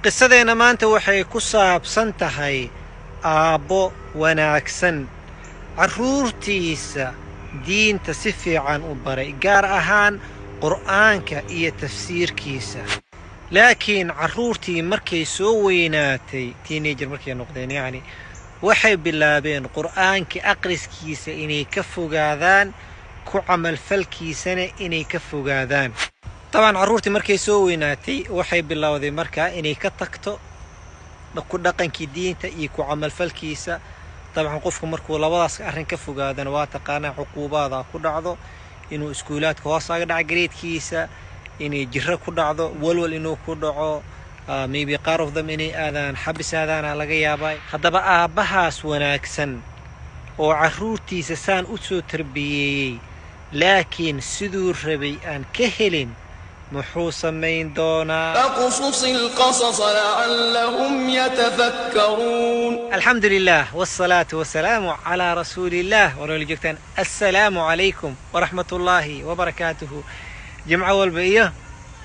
Qisadeenna maanta waxay ku saabsan tahay aabbo wanaagsan, carruurtiisa diinta si fiican u baray, gaar ahaan Qur'aanka iyo tafsiirkiisa. Laakiin carruurtii markay soo weynaatay, teenager markay noqdeen, yacni waxay bilaabeen Qur'aanka aqriskiisa inay ka fogaadaan, ku camalfalkiisana inay ka fogaadaan. Dabcan carruurtii markay soo weynaatay waxay bilowday markaa inay ka tagto ku dhaqankii diinta iyo ku camalfalkiisa. Dabcan qofku markuu labadaas arrin ka fogaadana, waa taqaanaa, cuquubaada ku dhacdo, inuu iskuulaadka hoos aga dhaca grade-kiisa, inay jiro ku dhacdo, walwal inuu ku dhaco, maybe qaar of them inay aadaan xabis aadaana laga yaabaa. Haddaba aabbahaas wanaagsan oo carruurtiisa saan u soo tarbiyeeyey, laakiin siduu rabay aan ka helin, muxuu samayn doonaa? فاقصص القصص لعلهم يتفكرون. Alxamdu lilah wsalaatu wasalaamu calaa rasuuliillah. Warwali joogtaan, assalaamu calaykum waraxmat ullaahi wabarakaatuhu. Jimco walba iyo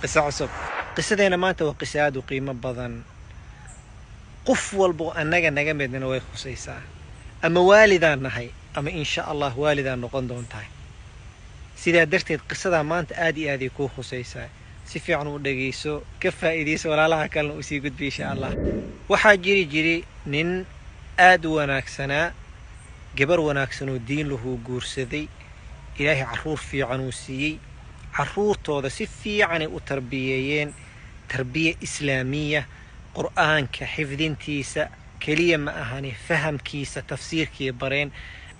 qiso cusub. Qisadeena maanta waa qiso aad u qiimo badan, qof walbo annaga naga midna way khusaysaa. Ama waalidaan nahay ama insha Allah waalidaan noqon doontahay. Sidaa darteed qisadaa maanta aad iyo aaday kuu khusaysaa. Si fiican u dhegayso, ka faa'iidayso, walaalaha kalena usii gudbi insha Allah. Waxaa jiri jiri nin aad u wanaagsanaa, gabar wanaagsan oo diin lahuu guursaday. Ilaahay carruur fiican uu siiyey. Carruurtooda si fiicanay u tarbiyeeyeen, tarbiya islaamiya. Qur'aanka xifdintiisa keliya ma ahani, fahamkiisa, tafsiirkii bareen,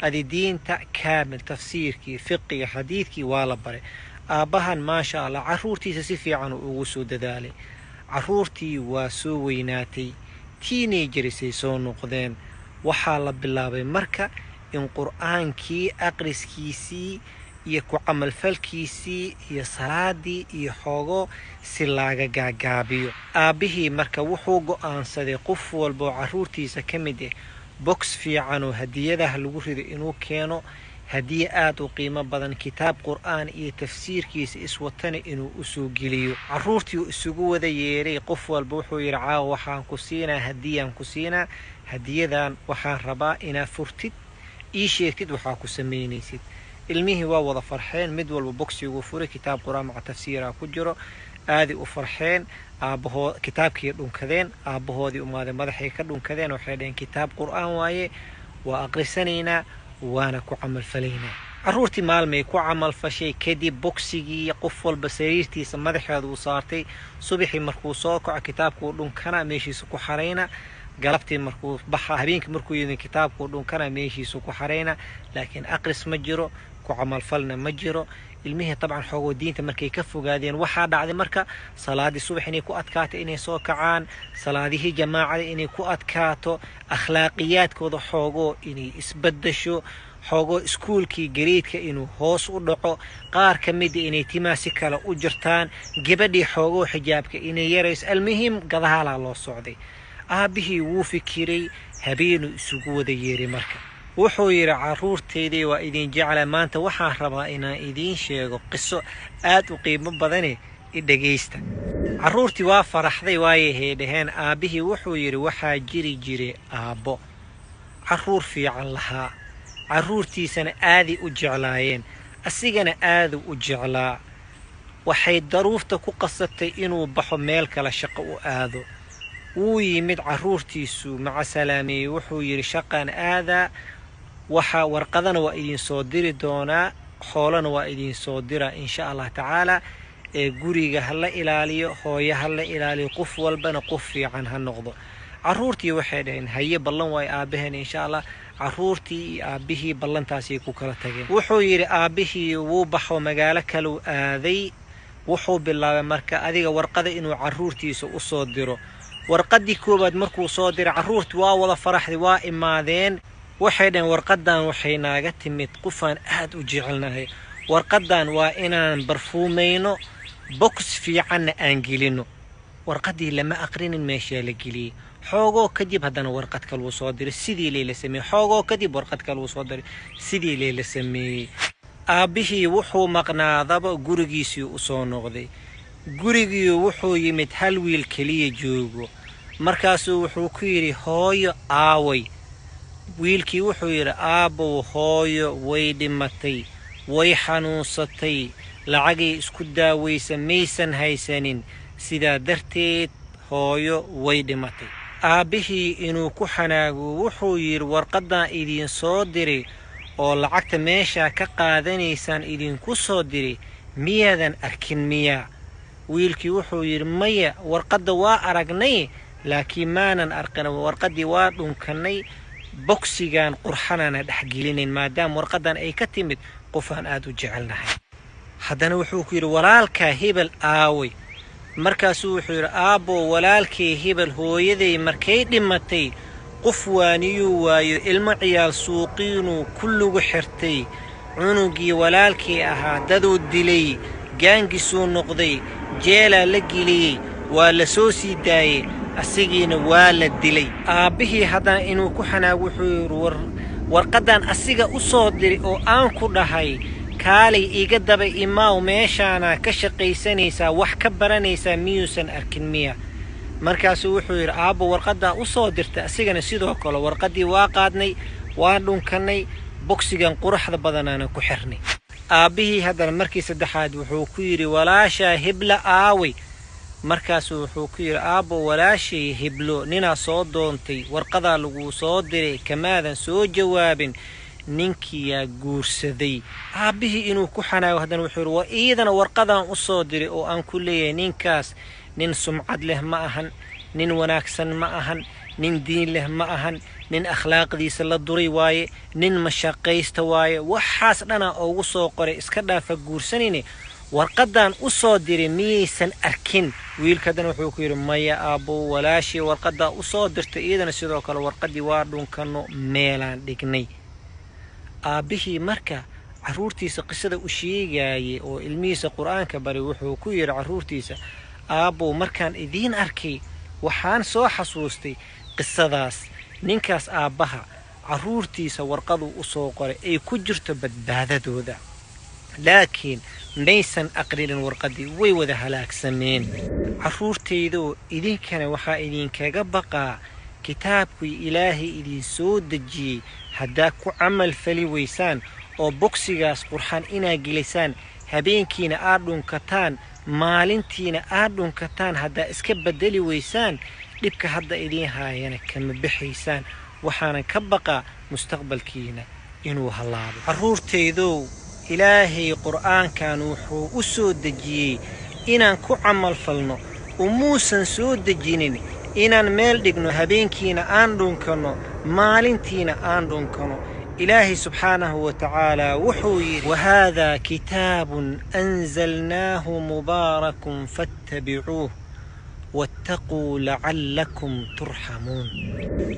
adi diinta kaamil, tafsiirkii, fiqiga, xadiidkii waa la baray. Aabbahan, maasha Allah, carruurtiisa si fiican uu ugu soo dadaalay. Carruurtii waa soo weynaatay, teenagers-ay soo noqdeen. Waxaa la bilaabay marka in Qur'aankii aqriskiisii iyo ku camalfalkiisii iyo salaadii iyo xoogo si laaga gaagaabiyo. Aabbihii marka wuxuu go'aansaday qof walba oo carruurtiisa ka mid ah box fiican oo hadiyadaha lagu rido inuu keeno, hadiye aad u qiimo badan, kitaab Qur'aan iyo tafsiirkiisa iswatana inuu usoo geliyo. Carruurtii uu isugu wada yeeray. Qof walba wuxuu yidhi: "Caawa waxaan ku siinaa hadiyaan ku siinaa. Hadiyadan waxaan rabaa inaad furtid, ii sheegtid waxaa ku samaynaysid." Ilmihii waa wada farxeen. Mid walba box-iguu furay, kitaab Qur'aan maca tafsiira ku jiro. Aaday u farxeen. Aabbahoo kitaabkii dhunkadeen, aabbahoodii umaadeen, madaxay ka dhunkadeen. Waxay dhaheen: "Kitaab Qur'aan waaye, waa aqrisanaynaa waana ku camalfalaynaa." Carruurtii maalmay ku camalfashay. Kadib box-igii qof walba sariirtiisa madaxeeda uu saartay. Subaxii markuu soo kaco kitaabkuu dhunkana, meeshiisa ku xarayna. Galabtii markuu baxa, habeenkii markuu yimid, kitaabkuu dhunkana, meeshiisa ku xarayna. Laakiin aqris ma jiro, ku camalfalna ma jiro. Ilmihii dabcan xoogoo diinta markay ka fogaadeen, waxaa dhacday marka salaadii subax inay ku adkaato inay soo kacaan, salaadihii jamaacada inay ku adkaato, akhlaaqiyaadkooda xoogoo inay isbedesho, xoogoo iskuulkii grade-ka inuu hoos u dhaco, qaar ka mida inay timaa si kale u jirtaan, gabadhii xoogoo xijaabka inay yarayso. Almuhim, gadahaalaa loo socday. Aabbihii wuu fikiray. Habeenuu isugu wada yeeray. Marka wuxuu yidhi: "Carruurtaydii, waa idin jecla. Maanta waxaan rabaa inaan idiin sheego qiso aad u qiimo badane, i dhegaysta." Carruurtii waa faraxday, waayahey dhaheen. Aabbihii wuxuu yidhi: "Waxaa jiri jiray aabbo carruur fiican lahaa, carruurtiisana aaday u jeclaayeen, asigana aaduu u jeclaa. Waxay daruufta ku qasabtay inuu baxo, meel kale shaqo u aado. Wuu yimid, carruurtiisu maca salaameeyey. Wuxuu yidhi: 'Shaqaan aadaa, waxa warqadana waa idin soo diri doonaa, xoolana waa idin soo diraa insha Allah tacaala. Ee guriga ha la ilaaliyo, hooyo ha la ilaaliyo, qof walbana qof fiican ha noqdo.' Carruurtii waxay dhaheen: 'Haye, ballan waay aabbaheen, insha Allah.' Carruurtii iyo aabbihii ballantaasay ku kala tageen." Wuxuu yidhi aabbihii wuu baxo, magaalo kaleu aaday. Wuxuu bilaabay marka adiga warqada inuu carruurtiisa u soo diro. Warqaddii koowaad markuu soo diray, carruurtii waa wada faraxday, waa imaadeen. Waxay dhaheen: "Warqadan waxay naaga timid qofaan aad u jecelnahay. Warqadan waa inaan barfuumayno, box fiicanna aan gelino." Warqaddii lama aqrinin, meeshaa la geliyey. Xoogoo kadib haddana warqad kaluu soo diray, sidii layla sameeyey. Xoogoo kadib warqad kaluu soo diray, sidii layla sameeyey. Aabbihii wuxuu maqnaadaba gurigiisii u soo noqday. Gurigii wuxuu yimid hal wiil keliya joogo. Markaasuu wuxuu ku yidhi, hooyo aaway? Wiilkii wuxuu yidhi, aabbow, hooyo way dhimatay, way xanuunsatay, lacagay isku daawaysa maysan haysanin, sidaa darteed hooyo way dhimatay. Aabbihii inuu ku xanaago wuxuu yidhi, warqaddaan idiin soo diray oo lacagta meeshaa ka qaadanaysaan idinku soo diray miyaadan arkin miyaa? Wiilkii wuxuu yidhi, maya, warqadda waa aragnay, laakiin maanan arkin, warqaddii waa dhunkannay, bogsigan qurxanaana dhexgelinayn maadaama warqaddan ay ka timid qofaan aad u jecelnahay. Haddana wuxuu ku yidhi, walaalkaa hebel aaway? Markaasuu wuxuu yidhi, aabbo, walaalkay hebel hooyaday markay dhimatay qof waaniyuu waayo, ilmo ciyaal suuqiinuu kulligu xirtay, cunugii walaalkii ahaa daduu dilay, gaangisuu noqday, jeelaa la geliyey, waa la soo sii daayey, asigiina waa la dilay. Aabbihii haddana inuu ku xanaago wuxuu yidhi, warqaddan asiga u soo diray oo aan ku dhahay kaalay iga daba imaaw, meeshaana ka shaqaysanaysaa, wax ka baranaysaa, miyuusan arkin miya? Markaasuu wuxuu yidhi, aabbo, warqaddaa u soo dirtay asigana sidoo kale warqaddii waa qaadnay, waan dhunkannay, bogsigan quruxda badanaana ku xirnay. Aabbihii haddana markii saddexaad wuxuu ku yidhi, walaashaa hebla aaway? Markaasuu wuxuu ku yidhi, aabbo, walaashay heblo ninaa soo doontay, warqadaa laguu soo diray kamaadan soo jawaabin, ninkiyaa guursaday. Aabbihii inuu ku xanaago haddana wuxuu yidhi, waa iidana warqadaan u soo diray oo aan ku leeyahay ninkaas nin sumcad leh ma ahan, nin wanaagsan ma ahan, nin diin leh ma ahan, nin akhlaaqdiisa la duray waaye, nin mashaqaysta waaye, waxaas dhanaa ugu soo qoray, iska dhaafa guursanayne, warqadan u soo diray miyaysan arkin? Wiilka haddana wuxuu ku yidhi, maya aabbo, walaashii warqadaa u soo dirtay iyadana sidoo kale warqaddii waa dhunkano, meelaan dhignay. Aabbihii marka carruurtiisa qisada u sheegaayay oo ilmihiisa qur-aanka baray wuxuu ku yidhi carruurtiisa, aabbow, markaan idiin arkay waxaan soo xasuustay qisadaas, ninkaas aabbaha carruurtiisa warqaduu u soo qoray ay ku jirto badbaadadooda, laakiin maysan aqrinin warqaddii, way wada halaagsameen. Carruurtaydoo, idinkana waxaa idinkaga baqaa kitaabkii Ilaahay idin soo dejiyey haddaa ku camal fali weysaan oo bogsigaas qurxan inaa gelisaan, habeenkiina aad dhunkataan, maalintiina aad dhunkataan, haddaa iska beddeli weysaan, dhibka hadda idiin haayana kama bixaysaan. Waxaanan ka baqaa mustaqbalkiina inuu hallaabo. Carruurtaydow, Ilaahay qur'aankan wuxuu u soo dejiyey inaan ku camal falno, umuusan soo dejinin inaan meel dhigno, habeenkiina aan dhunkanno, maalintiina aan dhunkano. Ilaahay subxaanahu wa tacaala wuxuu yidhi, wahaadaa kitaabun anzalnaahu mubaarakun fattabicuuh wattaquu lacallakum turxamuun.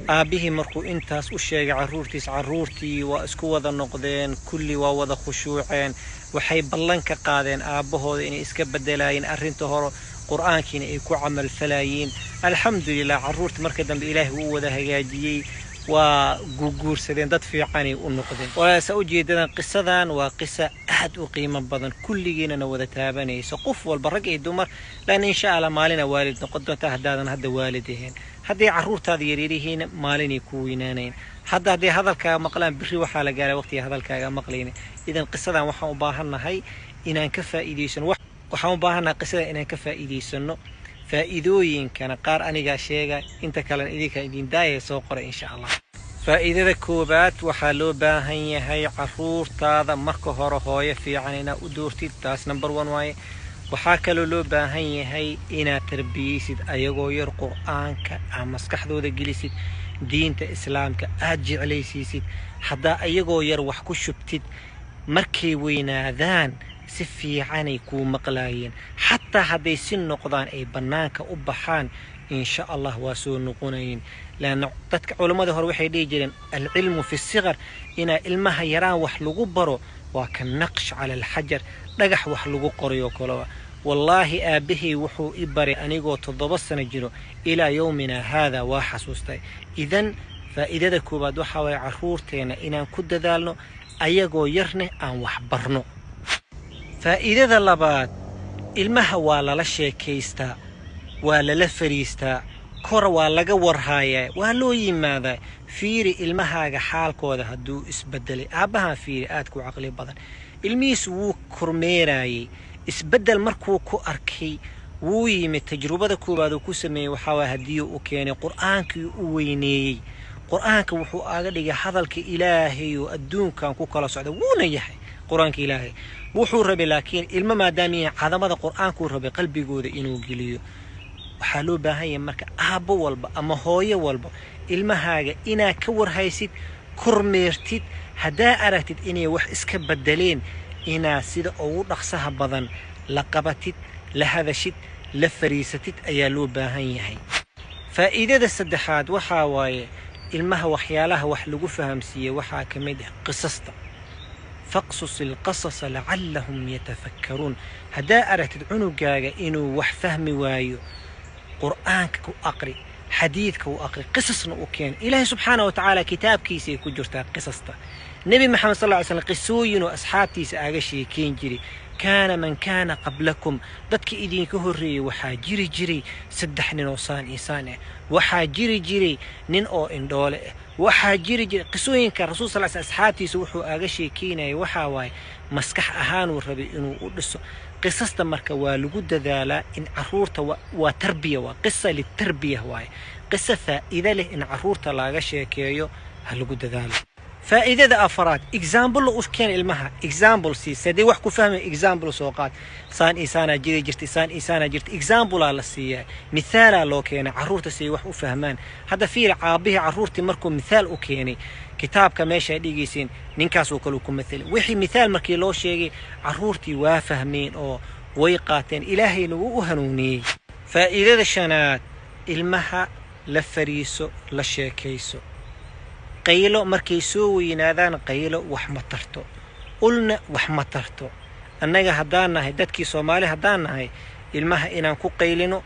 Aabbihii markuu intaas u sheegay carruurtiis, carruurtii waa isku wada noqdeen, kulli waa wada khushuuceen, waxay ballan ka qaadeen aabbahooda inay iska bedelaayeen arrinta hore, qur'aankiina ay ku camalfalayiin. Alxamdulilah, carruurta marka dambe Ilaahay wuu wada hagaajiyey, waa guguursadeen, dad fiicanay u noqdeen. Walaasa ujeedadan qisadan waa qisa aad u qiimo badan, kulligiinana wada taabanaysa, qof walba, rag iyo dumar, laanna insha Allah maalina waalid noqon doonta. Haddaadan hadda waalid ahayn, hadday carruurtaada yaryarihiin maalinay ku weynaanayn. Hadda hadday hadalkaaga maqlaan, berri waxaa la gaaraa waqtiga hadalkaaga maqlayna. Idan qisadan waxaan u baahannahay inaan ka faa'iidaysano, waxaan u baahannahay qisada inaan ka faa'iidaysano. Faa'iidooyinkana qaar anigaa sheega, inta kalena idinkaa idin daaya, soo qoray insha Allah. Faa'iidada koowaad, waxaa loo baahan yahay carruurtaada marka hore hooyo fiican inaad u doortid, taas number one waaye. Waxaa kaloo loo baahan yahay inaad tarbiyeysid ayagoo yar, qur'aanka aa maskaxdooda gelisid, diinta Islaamka aad jeclaysiisid. Haddaa ayagoo yar wax ku shubtid, markay weynaadaan si fiicanay kuu maqlaayeen. Xataa hadday si noqdaan ay bannaanka u baxaan, insha Allah waa soo noqonayin. Laanna dadka culammada hore waxay dhihi jireen, alcilmu fi sigar, inaa ilmaha yaraan wax lagu baro waa ka naqsh cala alxajar, dhagax wax lagu qorayoo kaleba. Wallaahi, aabbahay wuxuu i baray anigoo 7 sano jiro, ilaa yowmina haada waa xasuustay. Idan faa'iidada koowaad waxaa waye carruurteenna inaan ku dadaalno ayagoo yarneh aan wax barno. Faa'iidada labaad, ilmaha waa lala sheekaystaa, waa lala fariistaa. Kora waa laga warhaayaa, waa loo yimaadaa. Fiiri ilmahaaga xaalkooda hadduu isbedelay. Aabbahan fiiri, aad ku caqli badan, ilmihiisu wuu kormeerayey. Isbeddel markuu ku arkay, wuu yimid. Tajrubada koowaad uu ku sameeyey waxaa waay haddii uu keenay Qur-aankii, u weyneeyey Qur-aanka. Wuxuu aga dhigay hadalka Ilaahay oo adduunkan ku kala socda, wuuna yahay Qur-aanka Ilaahay. Wuxuu rabay laakiin ilmo maadaama yahay, cadamada Qur-aankuu rabay qalbigooda inuu geliyo. Waxaa loo baahan yahay marka aabbo walba ama hooyo walba ilmahaaga inaad ka warhaysid, kormeertid. Haddaa aragtid inay wax iska bedeleen, inaad sida ugu dhaqsaha badan la qabatid, la hadashid, la fariisatid ayaa loo baahan yahay. Faa'iidada saddexaad waxaa waaye ilmaha waxyaalaha wax lagu fahamsiiyey waxaa ka mid ah qisasta. فاقصص القصص لعلهم يتفكرون. Haddaa aragtid cunugaaga inuu wax fahmi waayo, Qur'aanka ku aqri, xadiidka u aqri, qisasna u keen. Ilaahay subxaana wa tacaala kitaabkiisay ku jirtaa qisasta. Nebi Maxamed sal ly slam qisooyin oo asxaabtiisa aaga sheekeyn jiray. كان من كان قبلكم, dadka idinka horreeyey waxaa jiri jiray saddex nin oo saan iyo saan ah, waxaa jiri jiray nin oo indhoole ah, waxaa jiri jiray. Qisooyinka Rasuul sal sl asxaabtiisa wuxuu aaga sheekeynayay waxaa waaye maskax ahaanuu rabay inuu u dhiso. Qisasta marka waa lagu dadaalaa in caruurta waa tarbiya, waa قصة للتربية waaye. Qiso faa'iide leh in caruurta laaga sheekeeyo ha lagu dadaalo. Faa'iidada afaraad, example u keen ilmaha. Example sii sadee wax ku fahmay. Example soo qaad: saan iyo saanaa jiri jirtay, saan iyo saanaa jirtay. Example aa la siiyaa, mithaalaa loo keenay carruurta si ay wax u fahmaan. Hadda fiiri caabihii carruurtii markuu mithaal u keenay, kitaabka meesha dhigaysiin ninkaasoo kale ku mathalay. Wixii mithaal markii loo sheegay, carruurtii waa fahmeen oo way qaateen, Ilaahayna wuu u hanuuniyey. Faa'iidada shanaad, ilmaha la fariiso, la sheekayso. Qaylo markay soo weynaadaan, qaylo wax ma tarto, ulna wax ma tarto. Annaga haddaan nahay dadkii Soomaali haddaan nahay, ilmaha inaan ku qaylino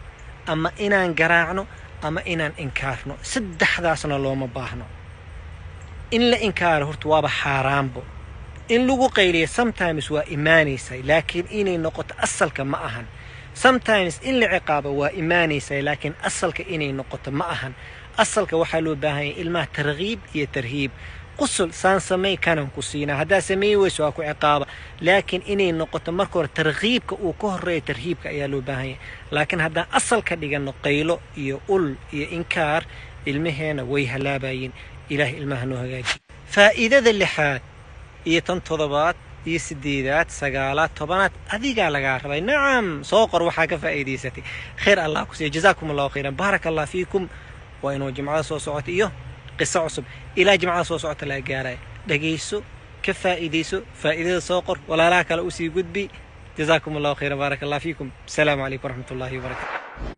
ama inaan garaacno ama inaan inkaarno, saddexdaasna looma baahno. In la inkaaro horta waaba xaaraanbo. In lagu qayliyo sometimes waa imaanaysaa, laakiin inay noqoto asalka ma ahan. Sometimes in la ciqaabo waa imaanaysaa, laakiin asalka inay noqoto ma ahan. Asalka waxaa loo baahan yahay ilmaha targhiib iyo tarhiib. Qusul, saan samey, kanan ku siinaa, haddaa sameey weyso waa ku ciqaaba. Laakiin inay noqoto marka hore targhiibka uu ka horeeyo tarhiibka ayaa loo baahan yahay. Laakiin haddaan asal ka dhigano qaylo iyo ul iyo inkaar, ilmaheena way halaabayeen. Ilaah ilmaha noo hagaajiye. Faa'iidada lixaad iyo tan toddobaad iyo sideedaad, sagaalaad, 10aad adigaa lagaa rabay. Nacam, soo qor waxaa ka faa'iidaysatay. Khayr Allah ku siiya. جزاكم الله خيرا، بارك الله فيكم. Waa inuu jimcada soo socota iyo qiso cusub. Ilaa jimcada soo socota laga gaaraya, dhegayso, ka faa'iidayso, faa'iidada soo qor, walaalaha kale usii gudbi. جزاكم الله خيرا، بارك الله فيكم. السلام عليكم ورحمة الله وبركاته.